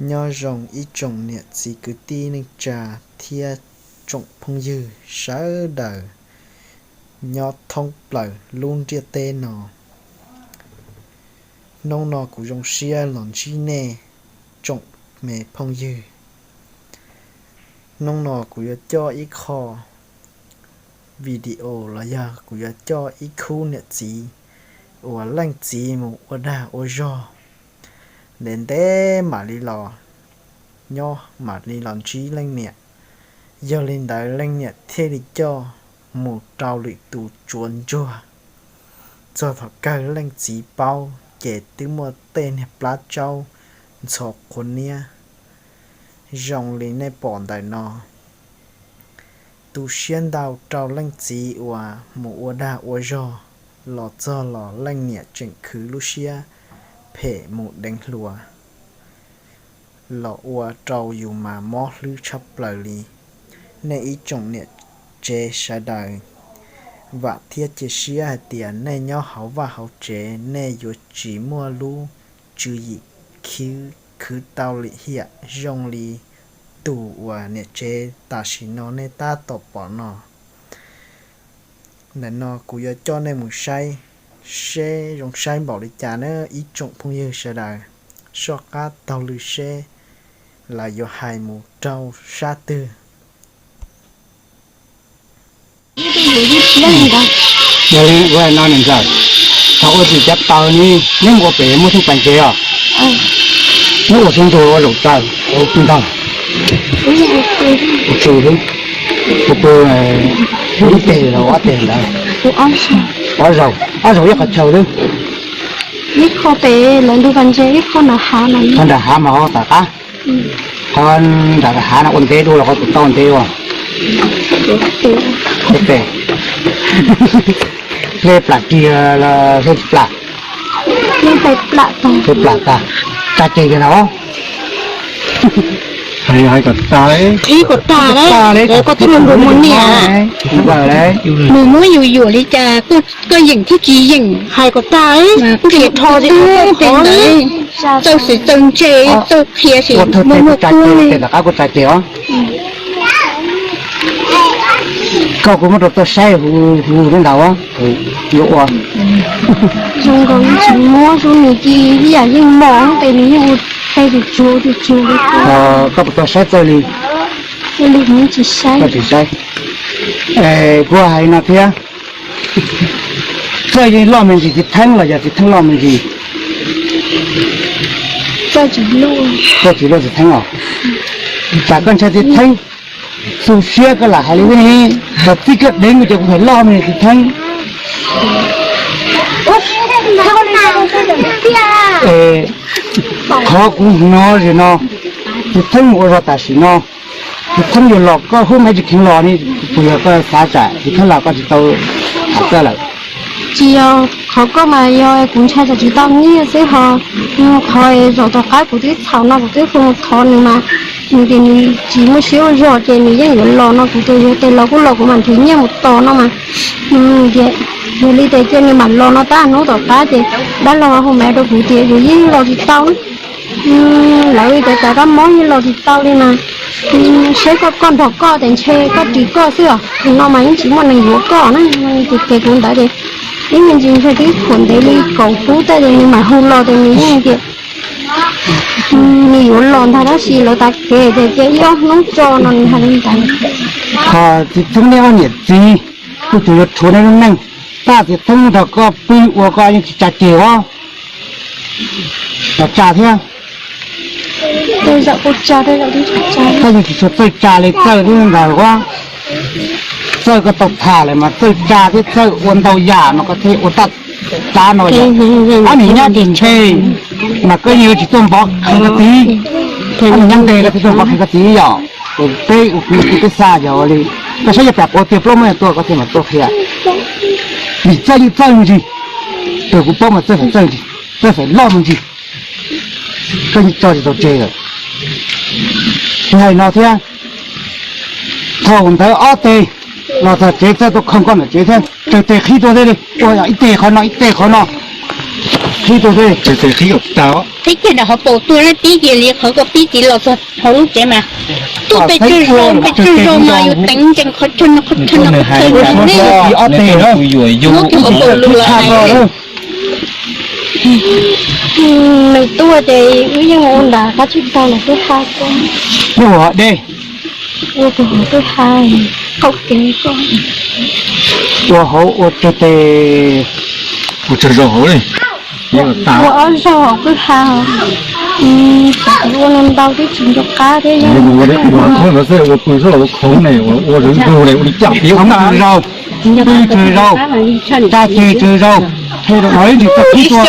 Nyob zoo ib tsoom niam txiv kwv tij neej tsa thiab tsoom phooj ywg sawv daws nyob thoob plaws lub ntiaj teb no. Hnub no kuv zoo siab los ntsib nej tsoom me phooj ywg. Hnub no kuv yuav coj ib qho video los yog kuv yuav coj ib khub niam txiv uas leej txiv mus ua dag ua zog ntev ntev mam li los nyob mam li los ntsib leej niam. Yog li ntawd leej niam thiaj li coj mus rau lwm tus tsuav ntsuag. Txog thaum kawg leej txiv paub ces twb muaj tej niag plab tsaub ntxhov qhuav niab zoo li nej pom ntawm no. Tu siab ntau rau leej txiv uas mus ua dag ua zog los txog los leej niam tseem khwv lub siab phem mus deev hluas los ua rau yus mas mob hlwb tshaj plaws li. Nej ib tsoom niam tsev sawv daws, vam thiab cia siab hais tias nej nyob hauv vaj hauv tsev nej yuav tsis muaj lub tswv yim khwv tau lim hiam zoo li tus uas niam tsev tam sim no nej tab tom pom no. Ntawm no kuv yuav coj nej mus saib seb zoo saib npaum li cas na ib tsoom phooj ywg sawv daws. Soj qab taug lw seb lawv yuav hais mus rau sab twg. Yog li ua no niam ntxawm, thaum ua tsis cov taws ne, neb mus ua pem muaj theej pas ntsev os? Neb ua xub ntug ua zaum taws ua pw ntag? Ua pw, ua pw ib teg los ob teg ntawd? Ob zaug, ob zaug ib qhov chaw xwb. Ib qho pem lawv ntug pas ntsev, ib qho nram hav mas, qhov nram hav mas ho tom qab. Qhov nram hav no ua ntev dua los qhov tus tau ntev ua? Ple plam ris los hle tsis plam? Hle plam tag. Tsa ceg li no. Hais kom tag, qhib kom tag, koj twb mus nrog mus niam, nws muab yus yuam li cas koj yeem thiab tsis yeem. Hais kom tag, qhia rho txawj xwm txawj ntse, txawj qhia sim muaj muaj kub li. Koj kuv muab rau tuaj saib hu hu li ntawd yuav ua. Zoo nkaus tsis muab zoo nws ci ib yam yeej mos tes nws yeej ua teg tus tsuag tus tsuag li. Koj puas tau saib txawj li? Txawj li kuv tsis saib. Koj tsis saib. Kuv hais no thiab, txawj yeej loj me ntsis txiv theeb los yog txiv theeb loj me ntsis? Txawj tsis loj. Txawj tsis loj txiv theeb os. Tsam koj ntshai txiv theeb tu siab koj lam hais li ub, thaum txij koj deev kuv ces kuv hais loj me ntsis txiv theeb. Qhov kuv hnov zim no, txiv theeb mus ua zog tam sim no, txiv theeb yuav los koj hub maiv tsis kheev los ne, puas yog koj xav tsam txiv theeb los koj tsis tau hais koj lawm? Tsis yog, qhov koj mas yog kuv ntshai tsam tsis tau nyiaj xwb ho. Qhov zaum tom qab kuv twb txhaum no kuv twb hu thov nws mas, nws tias nws tsis muaj siab ua zog ces nws yeej yuav los no kuv tus yog tes los kuj los kuv mam nrhiav nyiaj mus tos no mas. Tias yog li tes cia nws mam los no tab hnub tom qab ces dab laug hu maiv rau kuv tias yus yeej los tsis tau. Lawv tias cas kab mob yeej los tsis tau li mas, saib koj koj nrog koj tes ntshe koj ris koj xwb os, no mas yeej tsis muaj neeg yuav koj na. Ces kuv ntawd ces ib me ntsis ntshe twb khuam ntev li kaum pub tej ces nws mam hu los ces nws yeej tias nws yuav los ntag tab sis lawv tav kev ces cia ib ob hnub tso no nws hais li ntawd. Qhov txiv theeb nej ob niam txiv kuj tsuas yuav rhuav nej lub neej, tab txiv theeb nrog koj pw ua koj yeej tsis tsa ceg os. Los tsa thiab. Koj yeej tsis tshua txawj tsa li txawj thiab ntag ua. Txawj koj tau tham lawm mas txawj tsa thiab txawj ua ntau yam no koj thiaj ua taj tsa no yom. Ob niag nyob tim ntshe mas koj yeej yuav tsis tuaj npov qhia koj txiv. Ob niag nyob nte koj thiaj tuaj npov qhia koj txiv yom. Peb ua kwv tij peb xa yog ua li, koj saib yog plam quav tiag plaub muab yog tuaj koj thiaj mam tuaj qhia. Vim txawj yeej txawj me ntsis, tus kuv paub mas txawj faim txawj ntsis, txawj faim loj me ntsis. Koj yeej tso tsis tau tseg lawm. Kuv hais no thiab, thaum ntawd ob teg los txog tsev txawj tuaj khooj koj ntawm tsev thiab, raws tes qhib tuaj thiab li, ua ib teg qhov no ib teg qhov no. Qhib tuaj, qhib kiag nram hauv paus tuaj, pib cia li qhov koj pib tiv los txog hauv lub tsev mas tuaj pes tsawg zaus, pes tsawg zaus mas yuav teev ntsees qhov chaw no qhov chaw no qhov chaw no ne. Muab kiag hauv paus lus los hais. Nws tuaj ces wb yeej ua nram qab tsib taug los twb hais koj. Ua tus hauv twb hais, qaug kev koj. Ua hauv ua tsawg tes, ua tsawg zaus hauv li. Ua ob zaug hauv twb hais, ua ntau twb tsis nco qab thiab. Ua pw xwb los ua khoov ne, ua ua li cas pib ua tsawg zaus, pib tsawg zaus, tsa ces tsawg zaus, los ib ntsis txog pib tua,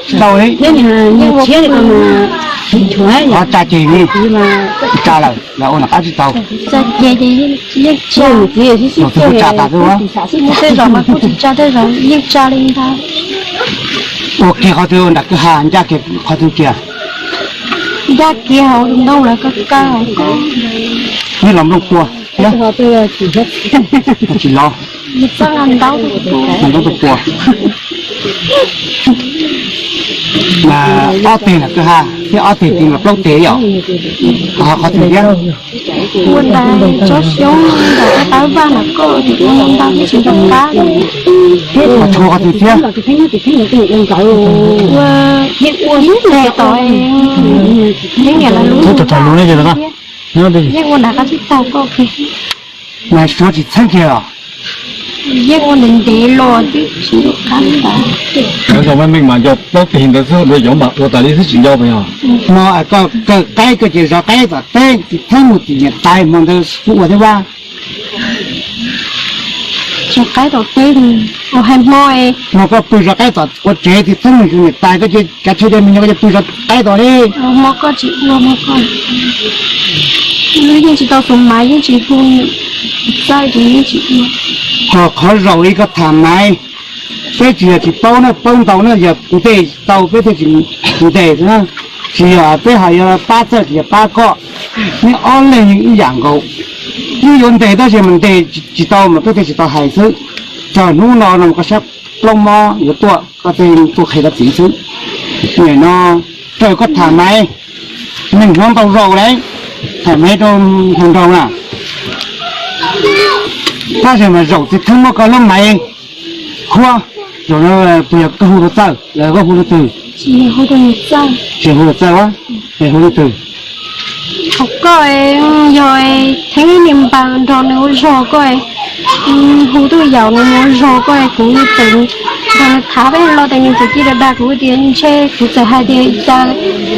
tsis tau li. Tsa ces tsa lawm los ua nram qab tsib taug. Tsa ces yeej tsa, tsa tas xwb. Tej zaum mas kuj tsis tsa, tej zaum yeej tsa li ntag. Ua kiag qhov twg nram kwj ha, ncaj kiag qhov twg kiag. Ncaj kiag hauv tus ntoo lawv kaw kaw hauv ko. Neb los nplooj puas thiab? Tsis los. Los nplooj tus puas. Mas ob teg nram kwj ha thiab ob teg tim mas plaub teg yom. Qhov twg thiab? Ua nram tsob xyoob nram qab vaj nram koj ua ntau thiab tsis nco qab. Qhov tshuav qhov twg thiab? Ua ib teg tom, yeej niam lawv lub, yeej ua nram qab tsib taug koj. Mas suav tsis txheeb kiag los? Yeej ua ntev ntev los twb tsis nco qab ntawd. Cov zoo meej meej mas nco plaub teg ntawd xwb, dua cov mas ua tas li xwb tsis nco yog. No koj kaw qaib koj ces zov qaib tom teb, tsis txheeb mus tim niam tais hmo ntawd kuj ua thiab vaj. Tsis qaib tom teb, ua hais hmo. No koj pw zov qaib tom ua tsev, tsis txheeb mus niam tais, koj cia kav tsij cov me nyuam koj cia pw zov qaib tom li. Hmo koj tsis ua, hmo koj yeej tsis tau xub maiv, yeej tsis hu txawj ces yeej tsis ua. Ho qhov zaum ib koj tham maiv, peb tsis yog tsis paub na, paub ntau na, yog kuv tej tau peb thiaj tsis ntes xwb na. Tsis yog peb ho yuav pab txawj tsis yog pab koj, neb ob leeg yeej ib yam nkaus. Yeej yuav ntes tab sis mas ntes tsis tau mas peb thiaj tsis tau hais xwb. Txog hnub no no koj sab plaub mob yuav tuaj, koj thiaj tuaj qhia koj txiv xwb. Nim no raws koj tham maiv, neeg hlob ntau zaus lawm, tham maiv rau hluas nraug na. Tab sis mas zaum txiv Theeb muab koj lub maiv khuab, zaum no puas yog koj hu rau txawj los koj hu leej twg? Tsis hu rau txawj, hu leej twg? Thaum koj yog Theeb niag npawg nrog nws ua zog koj, hu tuaj yaum nws mus ua zog koj, kuv txawm nrog nws tham peb lo tes nws txawm cia li dag kuv tias ntshe kuv txawm hais tias cas,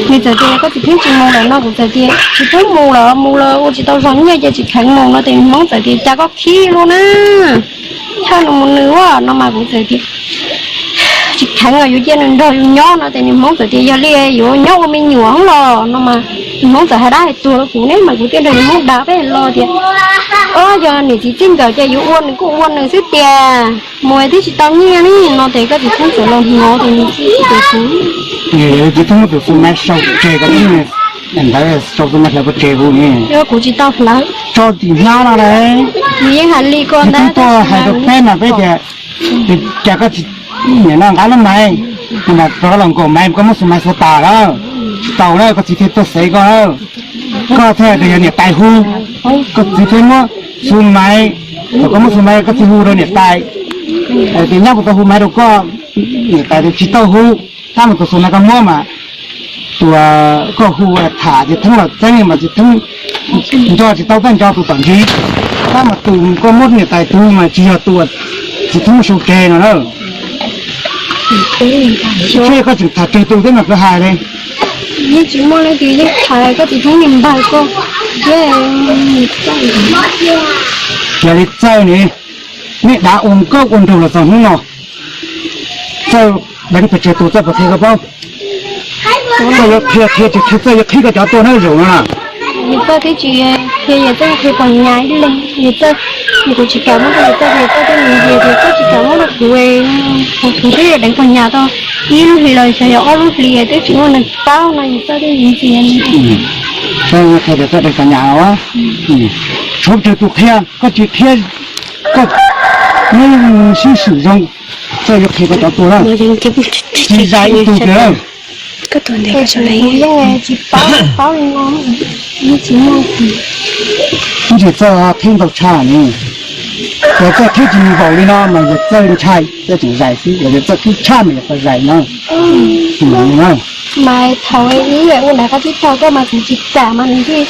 nws txawm tias koj txiv Theeb tsis mus lawm no, kuv txawm tias tsis pub mus lawm, mus los ua tsis tau zog nyiaj ces tsis kheev mus no, ces nws Hmoob txawm tias cas koj khib luaj na, thawj nws mus nws ua no mas kuv txawm tias tsis kheev los yuav cia nws nrog yus nyob no, ces nws Hmoob txawm tias yog li yuav nyob ua me nyuam los no mas, nws Hmoob txawm hais dab hais tuag rau kuv ne mas kuv thiaj nrog nws Hmoob dag peb lo tias, o, yog niam txiv txij nkawm ces yuav ua nws kuj ua nws xwb tiag, mus twb tsis tau nyiaj li no, ces koj txiv Theeb txawm los hnov ces nws txiv Theeb muab tus xu maiv sau tseg, koj ntawd sau xu maiv hlawv pov tseg hu ne, kuv tsis tau hlawv, tso tim hnab no lauj, nws yeej hais li ko ntag, tuaj hais rau peb mas peb tias, cas koj tsis, nim no nqa lub maiv, rov los nkaum maiv koj muab xu maiv xuav tas lawm, tsis tau lawm, koj txiv thiaj tuaj xev koj lawm, koj thiaj tias yog niam tais hu, koj txiv thiaj muab xu maiv, thaum koj muab xu maiv koj txiv hu rau niam tais, tias nyab kuv tau hu maiv rau koj, niam tais tias tsis tau hu, tab mas tus xu maiv koj muab mas tus koj hu tham txiv Theeb los txeeb mas txiv Theeb nco tsis tau, tab nco tus tom ntsis, tab mas tus koj muab niam tais tus mas tsis yog tus txiv Theeb muab sau tseg no na. Seb koj tseem tham tsawg tus thiab mas koj hais li. Yeej tsis muaj leej twg, yeej tham koj txiv Theeb niag npawg koj thiab. Yog li txawj ne, nej dav ua nkauj ua nraug los txog hnub no, txawj deev pes tsawg tus txawj puas qhia koj paub? Koj yuav qhia qhia tsis qhia txawj yuav qhib koj cov tuaj na zaum no. Yog txawj twb tsis qhia, yog txawj qhia pog nyas ib leeg, yog txawj, kuv tsis kam muab rau yog txawj, yog txawj twb ntxias tias koj tsis kam muab rau kuv, kuv twb deev pog nyas tau ib lub hlis los xyov yog ob lub hlis twb tsis muaj neeg paub no, yog txawj twb ntxias. Koj qhia tias koj deev pog nyas los, tshuav pes tsawg tus qhia, koj tsis qhia, koj, neb sib swm zoo. Koj yuav qhia koj cov tuag na, tsis zais ib tug kiag. Kuv yeej tsis paub paub li no, yeej tsis muaj. Ntsis txawj qhib ntau tshaj ne, yog txawj qhib tsis mus vaus li no mas yog txawj ntshai, txawj tseem zais xwb, yog txawj qhib tshaj mas yog txawj zais no. Mas thaum ib ua nram qab tsib taug koj mas kuv tsis kam mas nws thiaj,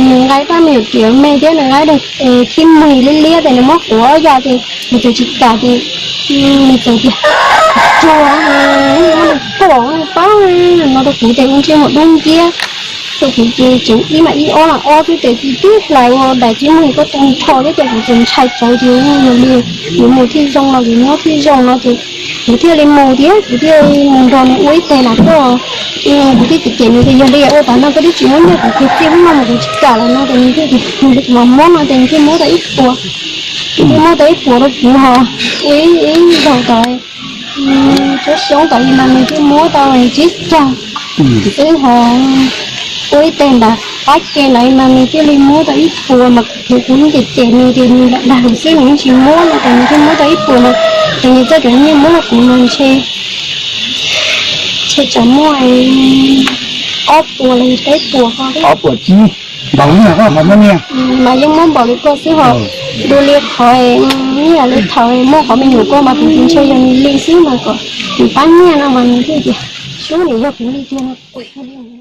nws nqaij raj me nyuam tiav me thiab nws nqaij khib muag liab liab ces nws muab quav ob yam ces kuv txawm tsis kam ces nws txawm tias, tsuag, pom paub no rau kuv ces ua ntsej muag dub nciab rau kuv ces tseem ib mas ib ob mas ob xwb ces tib tib hlais ua daim tsib muag koj tu nrho thiab ces kuv txawm ntshai tsawv ces yog li yuav mus thiaj zoo no, yuav nyob thiaj zoo no ces kuv thiaj li mus thiab kuv thiaj mus nrog nws ua ib teg nram koj. Kuv thiaj cem cem nws tias yog li ua tas no koj twb tsis muab nyiaj kuv kiag txiaj hnub no mas kuv tsis kam lawm no ces nws thiaj tias nws li kuv mas muab no ces nws thiaj muab tau ib puas. Nws thiaj muab tau ib puas rau kuv ho ua ib zaug tod, tsob xyoob tod li mas nws thiaj muab tau tsib caug xwb ho ua ib teg nram qab ke ntawd mas nws thiaj li muab tau ib puas mas kuv kuv cem cem nws ces nws lam dag kuv xwb nws yeej tsis muab no ces nws thiaj muab tau ib puas no. Ces nws txoj cov nyiaj muab rau kuv no ntshe, ntshe tsam muaj ob puas los yog peb puas ko. Ob puas tsib, npaum li no koj ho muab nyiaj. Mas yeej muab npaum li koj xwb ho. Dua li qhov nyiaj li thaum muaj qhov me nyuam koj mas kuv ntshe yog nws li xwb mas kom nws pab nyiaj no mas nws thiaj tias sub nws yog kuv li tiag no kuv thiaj li